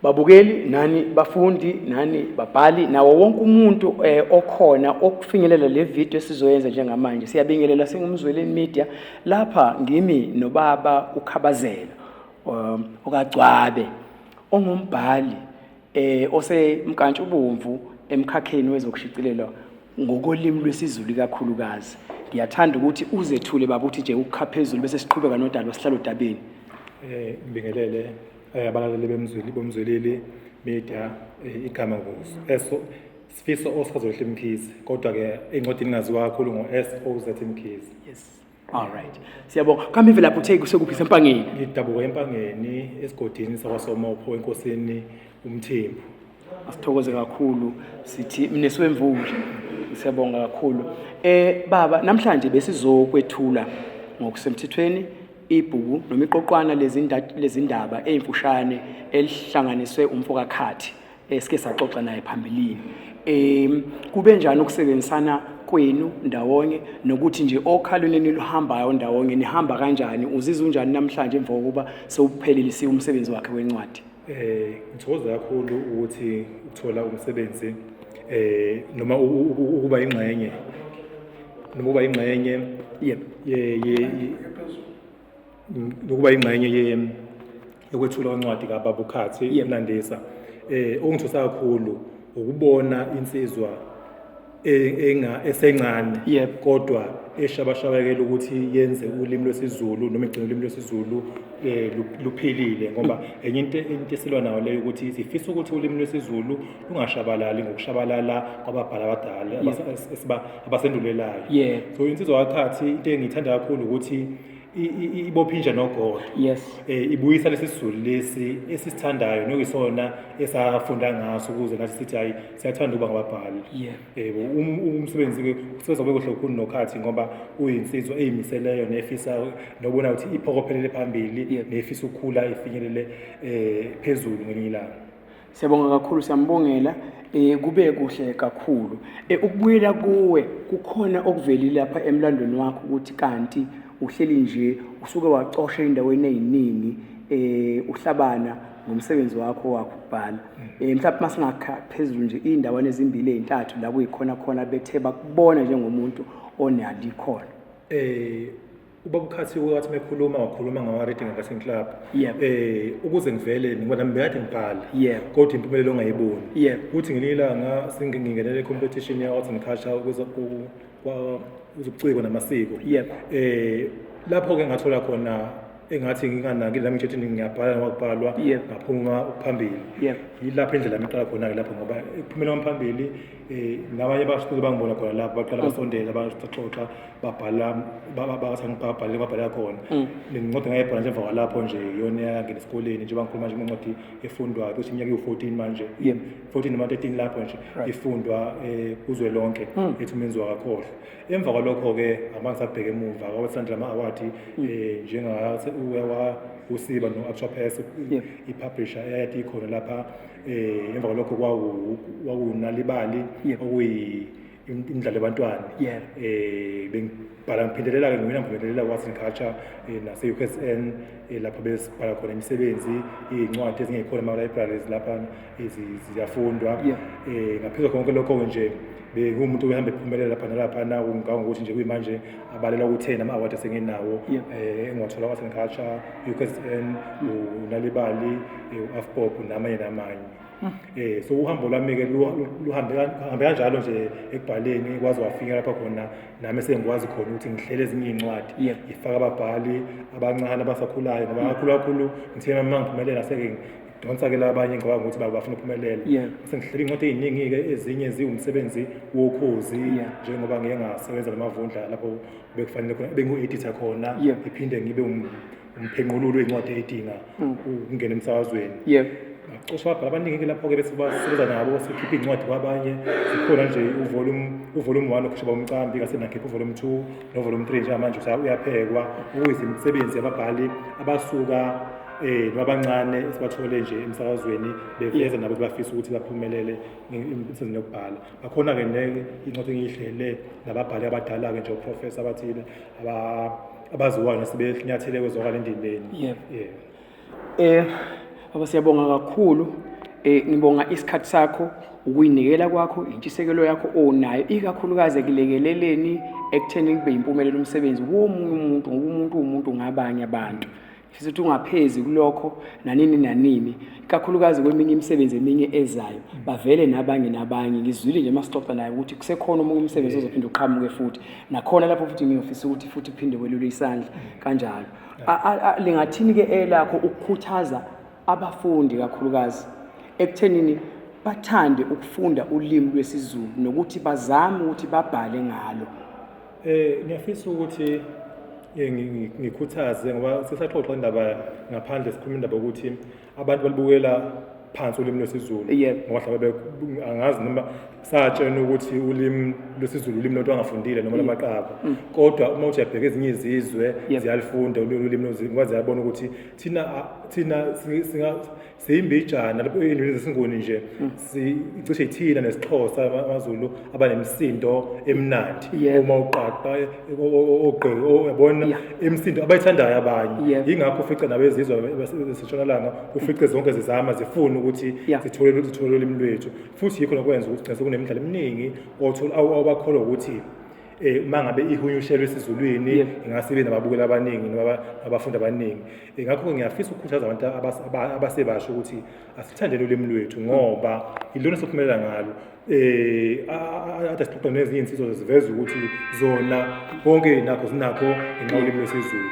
Babukeli nani bafundi nani babhali nawo wonke umuntu okhona okufinyelela le video esizoyenza njengamanje, siyabingelela singuMzweleni Media. Lapha ngimi nobaba uKhabazela okaGcwabe, ongumbhali osemkantshubomvu emkhakheni wezokushicilelwa ngokolimi lwesiZulu ikakhulukazi. Ngiyathanda ukuthi uzethule baba, uthi nje ukukha phezulu bese siqhubeka nodaba sihlalo dabeni. Ngibingelele abalaleli bemzwili bomzwilili media. Igama nguSo Sifiso Oscar Mkhize, kodwa ke encwadini ngaziwa kakhulu ngo SOZ Mkhize. Yes. All right. Siyabonga. Kambe imvelaphi uthe kusekuphi, sempangeni? Ngidabuka eMpangeni, esigodini sakwaSomopho, enkosini uMthembu. Asithokoze kakhulu, sithi mnesiwemvula. Siyabonga kakhulu. Baba, namhlanje besizokwethula ngokusemthethweni ibhuku noma iqoqwana lezindaba ezimfushane elihlanganiswe umfoka Khathi esike saxoxa naye phambilini. Kube njani ukusebenzisana kwenu ndawonye, nokuthi nje okhalweni eniluhambayo ndawonye nihamba kanjani, uzizwa unjani namhlanje emva kokuba sewuphelelisiwe umsebenzi wakhe wencwadi? Ngithokoza kakhulu ukuthi uthola umsebenzi noma ukuba ingxenye noma ukuba ingxenye ye ye ukuba ingxenye ye yokwethula kwencwadi kaBaba uKhathi eMnandisa. Okungithusa kakhulu ukubona insizwa enga esencane kodwa eshabashabekela ukuthi yenze ulimi lwesiZulu noma igcine ulimi lwesiZulu luphilile, ngoba enye into esilwa nayo leyo ukuthi sifisa ukuthi ulimi lwesiZulu lungashabalali ngokushabalala kwababhali abadala abasendulelayo. So insizwa kaKhathi, into engiyithanda kakhulu ukuthi ibopha inja nogodo. Ibuyisa lesi siZulu lesi esisithandayo nokuyisona esafunda ngaso ukuze nathi sithi hayi, siyathanda ukuba ngababhali. Yebo, umsebenzi ke usebenza kube kuhle kakhulu noKhathi, ngoba uyinsizwa eyimiseleyo nefisa nobona ukuthi iphokophelele phambili nefisa ukukhula ifinyelele phezulu ngelinye ilanga. Siyabonga kakhulu, siyambongela. Kube kuhle kakhulu. Ukubuyela kuwe, kukhona okuvelile lapha emlandweni wakho ukuthi kanti uhleli nje usuke wacosha endaweni eziningi uhlabana ngomsebenzi wakho wakubhala. Mhlawumbe masingakha phezulu nje indawana ezimbili ezintathu la kuyikhona khona bethe bakubona njengomuntu onalo ikhono. Ubaba uKhathi wathi mekhuluma, wakhuluma ngama Reading and Writing Club. Ukuze ngivele ngoba nami bekade ngibhala. Kodwa impumelelo ongayiboni. Kuthi ngelinye ilanga singingenele competition ya Arts and Culture uzobuciko namasiko. Lapho ke ngathola khona Engathi nginganakile nami ngisho ukuthi ngiyabhala noma kubhalwa, ngaphuma phambili. Yilapho indlela yami iqala khona-ke lapho, ngoba ekuphumela kwami phambili nabanye basuke bangibona khona lapho, baqala basondela, baxoxa, babhala, bathi ngibhabhale, babhala khona. Le ncwadi ngayibhala nje emva kwalapho nje, iyona eyangena esikoleni njengoba ngikhuluma nje, incwadi efundwayo cishe iminyaka ewu-14 manje, 14 noma 13 lapho nje, ifundwa kuzwelonke, ethi Umenziwa Akakhohlwa. Emva kwalokho-ke abangisabheka emuva, kwabasandla ama-award njengase usiba no-Actual i-publisher eyayade ikhona lapha. Emva kwalokho kwakunalibali, okuyi imidlalo yabantwana. Bengibhala ngiphindelela-ke, ngimina ngiphindelela ku-Arts and Culture nase-UKZN, lapho besibhala khona imisebenzi, iy'ncwadi ezingekhona ema-libraries lapha ziyafundwa. Ngaphezu konke lokho-ke nje, bengumuntu ohambe ephumelela lapha nalaphana, ngangokuthi nje kuyimanje abalelwa ku-10 ama-award esengenawo, engiwathola ku-Arts and Culture, UKZN, uNalibali, u-AFBOB namanye namanye. So uhambo lwami-ke luhambe kanjalo nje ekubhaleni, kwaze wafika lapha khona nami sengikwazi khona ukuthi ngihlele ezinye iy'ncwadi, ngifake ababhali abancane abasakhulayo, ngoba kakhulu kakhulu ngithe uma ngiphumelela seke ngidonsa-ke labanye, ngicabanga ukuthi bafuna ukuphumelela. Sengihlela iy'ncwadi ey'ningi-ke, ezinye ziwumsebenzi wokhozi, njengoba ngiye ngasebenza noMavundla lapho bekufanele khona bengu-editor khona, ngiphinde ngibe umphenqululi wey'ncwadi ey'dinga ukungena emsakazweni. Ngacosha ababhali abaningi-ke lapho-ke, bese basebenza nabo, sikhipha iy'ncwadi kwabanye. Zikhona nje uvolume 1 okhishwa umcambi kase, nakhipha uvolume 2 novolume 3, njengamanje uyaphekwa, okuyimisebenzi yababhali abasuka noma abancane esibathole nje emsakazweni, beveza nabo bafisa ukuthi baphumelele emsebenzini yokubhala. Bakhona-ke incwadi engiyihlele nababhali abadala-ke nje, oprofesa abathile abaziwayo nasebenyathele kwezwakala endimeni. Baba, siyabonga kakhulu. Ngibonga isikhathi sakho, ukuyinikela kwakho, intshisekelo yakho onayo, ikakhulukazi ekulekeleleni ekutheni kube yimpumelelo umsebenzi womunye umuntu, ngoba umuntu uwumuntu ngabanye abantu. Ngifisa ukuthi ungaphezi kulokho nanini nanini, ikakhulukazi kweminye imisebenzi eminye ezayo, bavele nabanye nabanye. Ngizwile nje masixoxa naye ukuthi kusekhona omunye umsebenzi ozophinde uqhamuke futhi, nakhona lapho futhi ngiyofisa ukuthi futhi uphinde welule isandla kanjalo. Lingathini-ke elakho ukukhuthaza abafundi kakhulukazi ekuthenini bathande ukufunda ulimi lwesiZulu nokuthi bazame ukuthi babhale ngalo? Ngiyafisa ukuthi ngikhuthaze, ngoba sisaxoxa indaba ngaphandle, sikhuluma indaba ukuthi abantu balibukela phansi ulimi lwesiZulu, ngoba mhlawumbe angazi noma satshena ukuthi ulimi lwesiZulu ulimi lento angafundile noma lamaqaba, kodwa uma uthi uyabheka ezinye izizwe ziyalifunda ulimi lwesiZulu, ngoba ziyabona ukuthi thina siyimbijana lapho ey'lwini zesiNguni nje, cishe ithina nesiXhosa, amaZulu abanemisindo emnandi, uma uqaqa uyabona imisindo abayithandayo abanye. Yingakho ufice nabezizwe zasentshonalanga, ufice zonke zizama zifuna ukuthi zithole ulimi lwethu, futhi yikho nokwenza ukuthi gcine sekunemidlalo eminingi awabakholwa ukuthi uma ngabe ihunyushelwe esiZulwini ingase ibe nababukeli abaningi noma abafundi abaningi. Ngakho-ke ngiyafisa ukukhuthaza abantu abasebasha ukuthi asithandele ulimi lwethu, ngoba ilona sophumelela ngalo. Ade sixoxa nezinye iy'nsizwa, ziveza ukuthi zona konke nakho zinakho ngenxa yolimi lwesiZulu.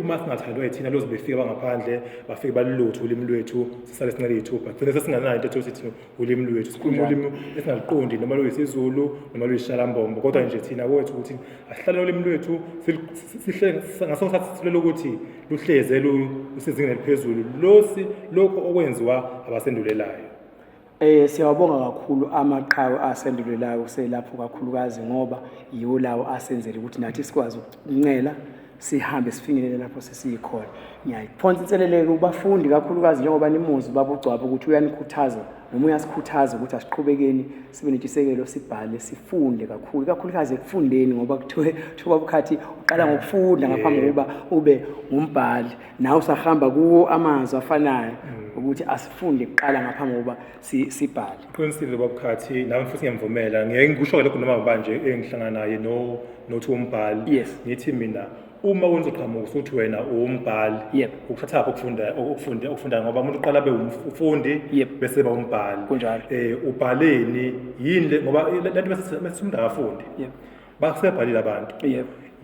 Uma singathandwa yithina, loze befike bangaphandle bafike baliluthe ulimi lwethu, sisale sincele iy'thupha, gcine sesinganayo into ethi sithi ulimi lwethu, sikhuluma ulimi esingaluqondi, noma luyisiZulu noma luyishalambombo, kodwa nje thina kwethu ukuthi asihlale ulimi lwethu, sihle ngaso sikhathi silwele ukuthi luhleze lusezingeni eliphezulu, losi lokho okwenziwa abasendulelayo. Siyawabonga kakhulu amaqhawe asendulelayo selapho, kakhulukazi ngoba yiwo lawo asenzele ukuthi nathi sikwazi ukuncela sihambe sifinyelele lapho sesiyikhona. Ngiyayiphonsa inselele kubafundi kakhulukazi, njengoba nimuzi baba uGcwaba ukuthi uyanikhuthaza noma uyasikhuthaza ukuthi asiqhubekeni sibe nentshisekelo, sibhale, sifunde kakhulu, kakhulukazi ekufundeni, ngoba kuthiwe kuthiwa bukhathi uqala ngokufunda ngaphambi kokuba ube ngumbhali. Nawe usahamba kuwo amazwi afanayo ukuthi asifunde kuqala ngaphambi kokuba sibhale. Qinisile babukhathi, nami futhi ngiyamvumela. Ngeke ngikusho lokho noma ngubani engihlangana naye no nothi umbhali. Ngithi mina uma wenza uqhamuka usuthi wena uwumbhali, ukuthathaphi ukufunda ukufunda, ngoba umuntu uqala abe umfundi bese ba umbhali. Ubhaleni yini le, ngoba lento bese umuntu akafundi, basebhalile abantu.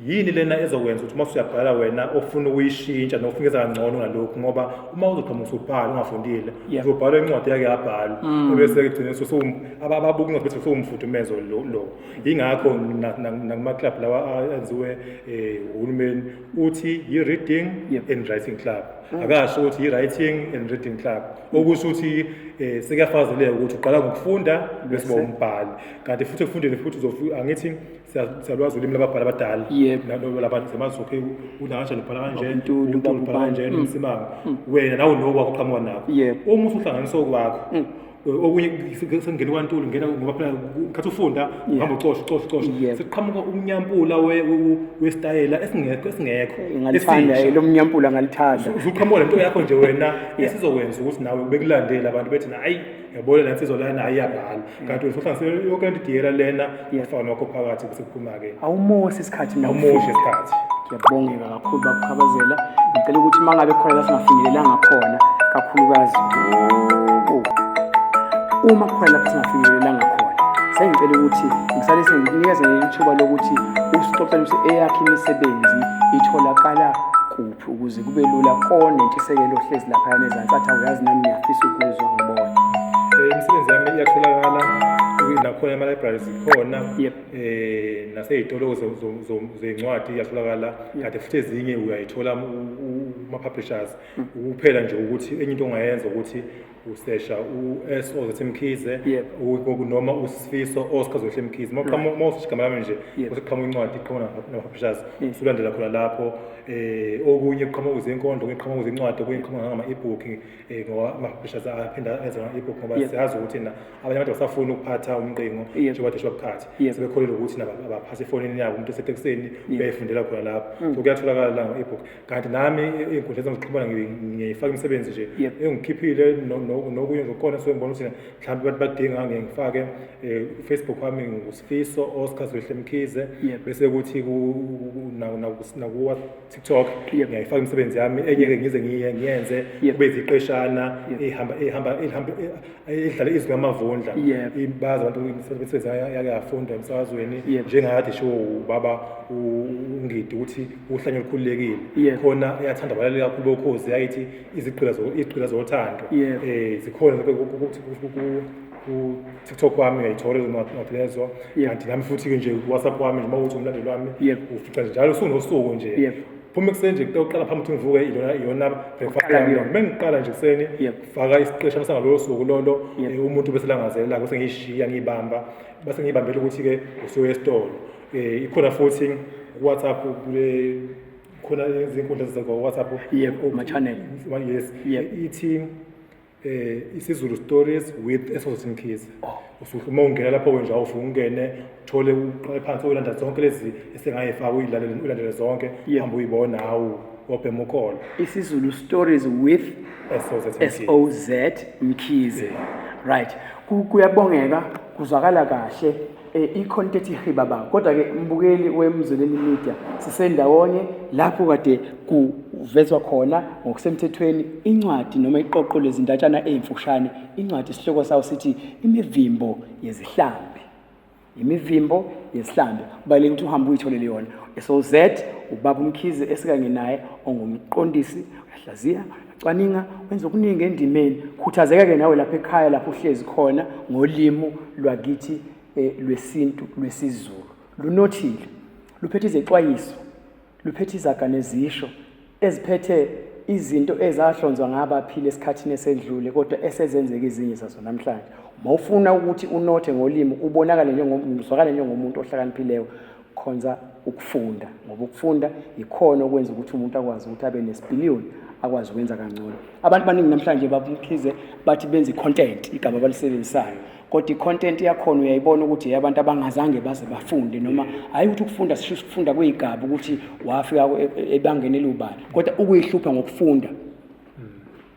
Yini lena ezokwenza ukuthi uma usuyabhala wena ofuna ukuyishintsha nofuna kangcono ngalokhu, ngoba uma uzoqhamuka usubhala ungafundile, uzobhala incwadi yake yabhalwa, ebese egcine ababuka incwadi bese sewumfudumezo lo. Yingakho nakuma club lawa enziwe uhulumeni uthi yi-reading and writing club. Akasho ukuthi yi-writing and reading club, okusho ukuthi sekuyafazeleka ukuthi uqala ngokufunda bese uba umbhali. Kanti futhi ekufundeni futhi angithi siyalwazi ulimi lababhali abadala, labantu zemazokhe unakanjani, ubhala kanje, Ntuli, uNtuli ubhala kanje, noMsimanga, wena nawe nokwakho uqhamuka nakho. Uma usuhlanganisa okwakho okunye sengena kwaNtuli, ngena ngoba phela khathi ufunda uhamba ucosha ucosha ucosha, sekuqhamuka umnyampula wesitayela esingekho esingekho Ngalithanda esisha. lo mnyampula, ngalithanda. Usuqhamuka lento yakho nje wena esizokwenza ukuthi nawe bekulandele abantu bethi, hayi, yabona la nsizwa lana ayiyabhala, kanti wena usuhlanganise yonke lento idiyela lena, ufaka nokho phakathi bese kuphuma-ke. Awumoshi isikhathi mina. Awumoshi isikhathi. Ngiyabongeka kakhulu bakuchabazela. Ngicela ukuthi uma ngabe khona la singafinyelelanga khona kakhulukazi, uma kukhona lapho singafinyelelanga khona, sengicela ukuthi ngisale sengikunikeza leli thuba lokuthi usixoxele ukuthi eyakhe imisebenzi itholakala kuphi, ukuze kube lula konentshisekelo ohlezi laphayana ezansi athi, awuyazi, nami ngiyafisa ukuzwa ngibone. Imisebenzi yami iyatholakala nakhona ema-libraries ikhona, nasey'tolo zey'ncwadi iyatholakala, kanti futhi ezinye uyayithola kuma-publishers. Kuphela nje ukuthi enye into ongayenza ukuthi usesha u-S O Z Mkhize noma uSifiso Oscar Zwelihle Mkhize. Uma usesha igama lami nje, useqhamuka incwadi, iqhamuka nama-publishers, usulandela khona lapho. Okunye kuqhamuka izinkondlo, okunye kuqhamuka izincwadi, okunye kuqhamuka ngama-ebook, ngoba ama-publishers aphinda enze ngama-ebook, ngoba siyazi ukuthi na abanye abantu basafuna ukuphatha umqingo njengoba desho bukhathi, sebekholelwa ukuthi abaphatha efonini yabo, umuntu esetekisini uyayifundela khona lapho. So kuyatholakala la ngama-ebook. Kanti nami iy'nkundla zokuxhumana ngiyayifaka imisebenzi nje engikhiphile nokunye nje khona, so ngibona ukuthi mhlawumbe abantu badinga, ngiye ngifake Facebook wami nguSifiso Oscar Zwelihle Mkhize, bese kuthi naku TikTok ngiyayifaka imisebenzi yami enye-ke, ngize ngiyenze kube iziqeshana ehamba ehamba edlala izwi lamavundla. Bazi abantu imisebenzi yake yafundwa emsakazweni, njengakade sho ubaba uNgidi ukuthi uhlanya olukhululekile, khona eyathanda abalaleli kakhulu bokhozi, yayithi izigqila izigqila zothando. Zikhona ku TikTok wami, uyayithola lezo ncwadi lezo. Kanti nami futhi-ke nje ku-WhatsApp wami nje, uma uthi umlandeli wami, ufica nje njalo usuku nosuku nje, phuma ekuseni nje kuqala phambi ukuthi ngivuke, ilona iyona breakfast Uqala yami. kuyona. Uma ngiqala nje ekuseni, faka isiqeshana sangalolo suku lolo, umuntu bese langazelela, bese ngiyishiya ngiyibamba, bese ngiyibambela ukuthi-ke usuya esitolo. Ikhona futhi ku-WhatsApp, kule khona izinkundla zakwa-WhatsApp. Yebo, ama-channel. Yes. Ithi isiZulu Stories with SOZ Mkhize. Uma ungena lapho nje, awufike ungene, uthole, uqale phansi uyilanda zonke lezi esengayifaka, uyilandele uyilandele zonke, uhambe uyibona, hawu, wabhema ukholo. isiZulu Stories with SOZ Mkhize. SOZ Mkhize. Right. Kuyabongeka, kuzwakala kahle. Ikhona into ethi hibaba. Kodwa ke mbukeli weMzweleni Media, sisendawonye lapho kade kuvezwa khona ngokusemthethweni incwadi noma iqoqo lezindatshana ezimfushane. Incwadi isihloko sawo sithi Imivimbo Yezihlambi. Imivimbo Yezihlambi. Kubalulekile ukuthi uhambe uyitholele yona. SOZ ubaba uMkhize esikanye naye, ongumqondisi, uyahlaziya, cwaninga, wenza okuningi endimeni. Khuthazeka ke nawe lapha ekhaya, lapho uhlezi khona, ngolimi lwakithi lwesintu lwesiZulu. Lunothile, luphethe izexwayiso, luphethe izaga nezisho eziphethe izinto ezahlonzwa ngabaphila esikhathini esedlule, kodwa esezenzeka ezinye zazo namhlanje. Uma ufuna ukuthi unothe ngolimi, ubonakale uzwakale njengomuntu ohlakaniphileyo, khonza ukufunda, ngoba ukufunda ikhona okwenza ukuthi umuntu akwazi ukuthi abe nesipiliyoni, akwazi ukwenza kangcono. Abantu baningi namhlanje, babumkhize, bathi benza i-content, igama abalisebenzisayo, kodwa i-content yakhona uyayibona ukuthi eyabantu abangazange baze bafunde. Noma hhayi ukuthi ukufunda sisho ukufunda kuyigaba ukuthi wafika ebangeni elubala, kodwa ukuyihlupha ngokufunda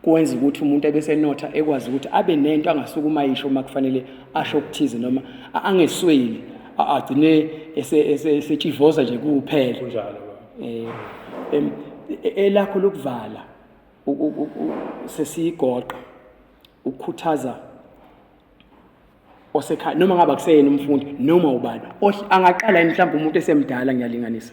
kwenza ukuthi umuntu ebesenotha, ekwazi ukuthi abe nento angasukuma ayisho uma kufanele asho okuthize, noma angesweli, agcine esetshivoza nje kuphela. Kunjalo, baba. Elakho lokuvala, sesiyigoqa, ukukhuthaza osekhaya, noma ngabe akuseyena umfundi noma ubani, angaqala yini mhlawumbe umuntu esemdala, ngiyalinganisa?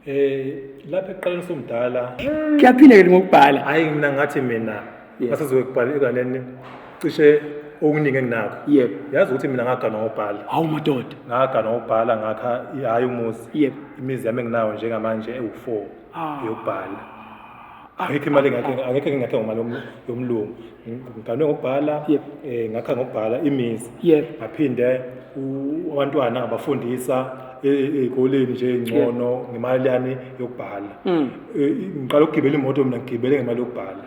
Lapha ekuqaleni somdala Kuyaphila ke ngokubhala. Hayi, mina ngathi mina masizokubhala ekaneni cishe okuningi enginakho. Yazi ukuthi mina ngagana ngobhala. Hawu madoda. Ngagana ngobhala, ngakha hayi umuzi. Imizi yami enginayo njengamanje ewu4 yokubhala. Angekho imali engakhe, angekho engingakhe ngomali yomlungu. Ngiganwe ngokubhala, ngakha ngokubhala imizi. Ngaphinde abantwana ngabafundisa ey'koleni nje ngcono ngemali yami yokubhala. Ngiqala ukugibela imoto mina, ngigibele ngemali yokubhala.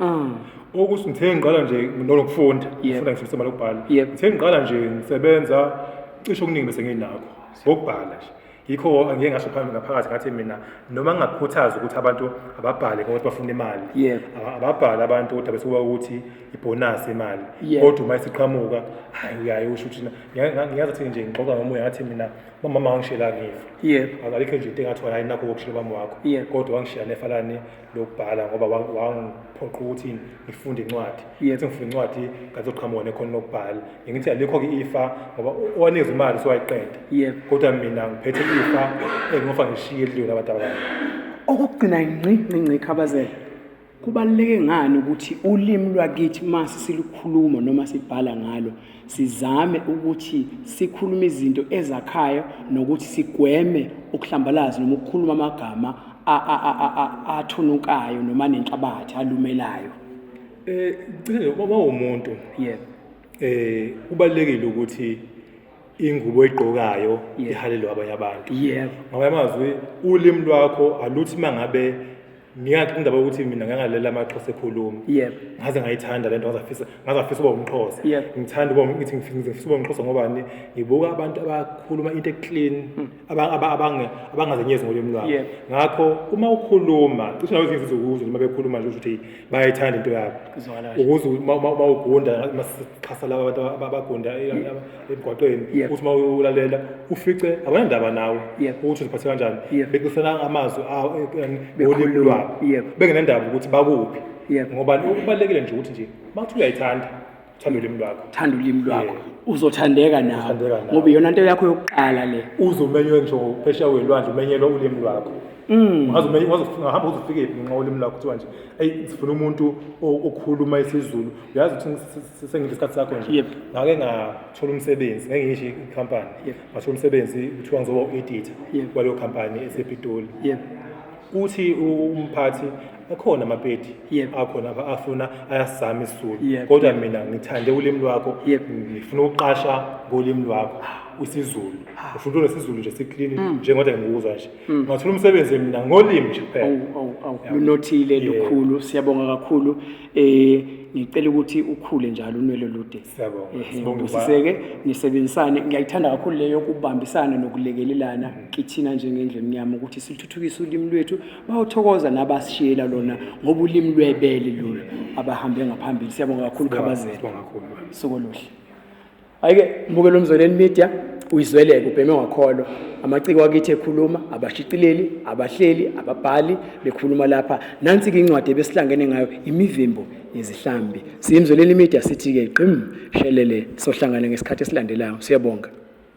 Okuthi ngithe ngiqala nje nokufunda, ngifunda ngifundisa imali yokubhala. Ngithe ngiqala nje ngisebenza, cishe okuningi bese nginakho ngokubhala nje. Yikho angike ngasho phambili ngaphakathi ngathi mina noma ngingakhuthaza ukuthi abantu ababhale ngoba bafuna imali. Ababhale abantu kodwa bese kuba ukuthi ibonus imali. Kodwa uma isiqhamuka, hayi, uyaye usho ukuthi ngiyazi ukuthi nje ngixoxa ngomoya ngathi mina mama wangishiyela ngifa. Alikho nje into engathi hayi nakho kokushila bami wakho. Kodwa wangishiya nefa lani lokubhala ngoba wangiphoqa ukuthi ngifunde incwadi. Ngithi ngifunda incwadi ngazoqhamuka nekhono lokubhala. Ngithi alikho ke ifa ngoba owanikeza imali sowayiqeda. Kodwa mina ngiphethe ifa engofa ngishiye lidlule abantu abanye. Okugcina ngci ngci ngci, Khabazela. Kubaluleke ngani ukuthi ulimi lwakithi mase silukhuluma noma sibhala ngalo sizame ukuthi sikhulume izinto ezakhayo nokuthi sigweme ukuhlambalaza noma ukukhuluma amagama athunukayo noma nenhlabathi alumelayo? Cishe uma umuntu kubalulekile ukuthi ingubo oyigqokayo ihalelwe abanye abantu. Ngamanye amazwi, ulimi lwakho aluthi mangabe ngiyathi indaba yokuthi mina ngangalela amaXhosa ekhuluma. Ngaze ngayithanda lento, ngazafisa ukuba umXhosa. Ngithanda ukuba, ngithi ngifisa ukuba umXhosa ngobani? Ngibuka abantu abakhuluma into eclean, abangazenyezi ngolimi lwabo. Ngakho uma ukhuluma cishe nawe ezinye izizwe noma bekhuluma nje ukuthi bayayithanda into yabo. Kuzwakala kahle. Ukuze uma ugunda, masixhasa laba abantu abagunda emgwaqeni, uthi uma ulalela ufice abanandaba nawe ukuthi uziphathe kanjani. Becisela amazwi Bekhuluma. ngolimi lwabo. Bengenandaba ukuthi bakuphi. Ngoba kubalulekile nje ukuthi nje uma kuthi uyayithanda, uthanda ulimi lwakho. Thanda ulimi lwakho. Uzothandeka nawe. Uzothandeka nawe. Ngoba iyona nto yakho yokuqala le. Uze umenywe ngisho phesheya kwelwandle, umenyelwa ulimi lwakho. Ungaze ungahamba uze ufike phi ngenxa yolimi lwakho, kuthiwa nje eyi sifuna umuntu okhuluma isiZulu. Uyazi ukuthi sengidla isikhathi sakho nje. Ngake ngathola umsebenzi, ngeke ngisho ikhampani. Ngathola umsebenzi, kuthiwa ngizoba u-editor kwaleyo khampani esePitoli. Uthi umphathi akhona amaPedi akhona afuna ayasizama isiZulu. Kodwa mina ngithande ulimi lwakho, ngifuna ukuqasha ngolimi lwakho isiZulu. Ufuna into nesiZulu nje siclean njengoba ngikuzwa nje. Ngathola umsebenzi mina ngolimi nje kuphela. Awu awu awu, lunothile lukhulu, siyabonga kakhulu. Ngicela ukuthi ukhule njalo unwele lude. Siyabonga. Sibonge. Busiseke, nisebenzisane. Ngiyayithanda kakhulu leyo yokubambisana nokulekelelana kithina njengendlu emnyama ukuthi silithuthukise ulimi lwethu. Bayothokoza nabasishiyela lona ngoba ulimi lwebele lolu abahambe ngaphambili. Siyabonga kakhulu, Khabazela. Sibonga kakhulu. Suku oluhle. Ayike mbukelo Mzweleni Media, uyizweleke ubheme wakholwa. Amaciko akithi ekhuluma, abashicileli, abahleli, ababhali bekhuluma lapha. Nansi ke incwadi ebesihlangene ngayo, Imivimbo Yezihlambi. SiyiMzweleni Media sithi ke qim shelele, sohlangana ngesikhathi esilandelayo. Siyabonga.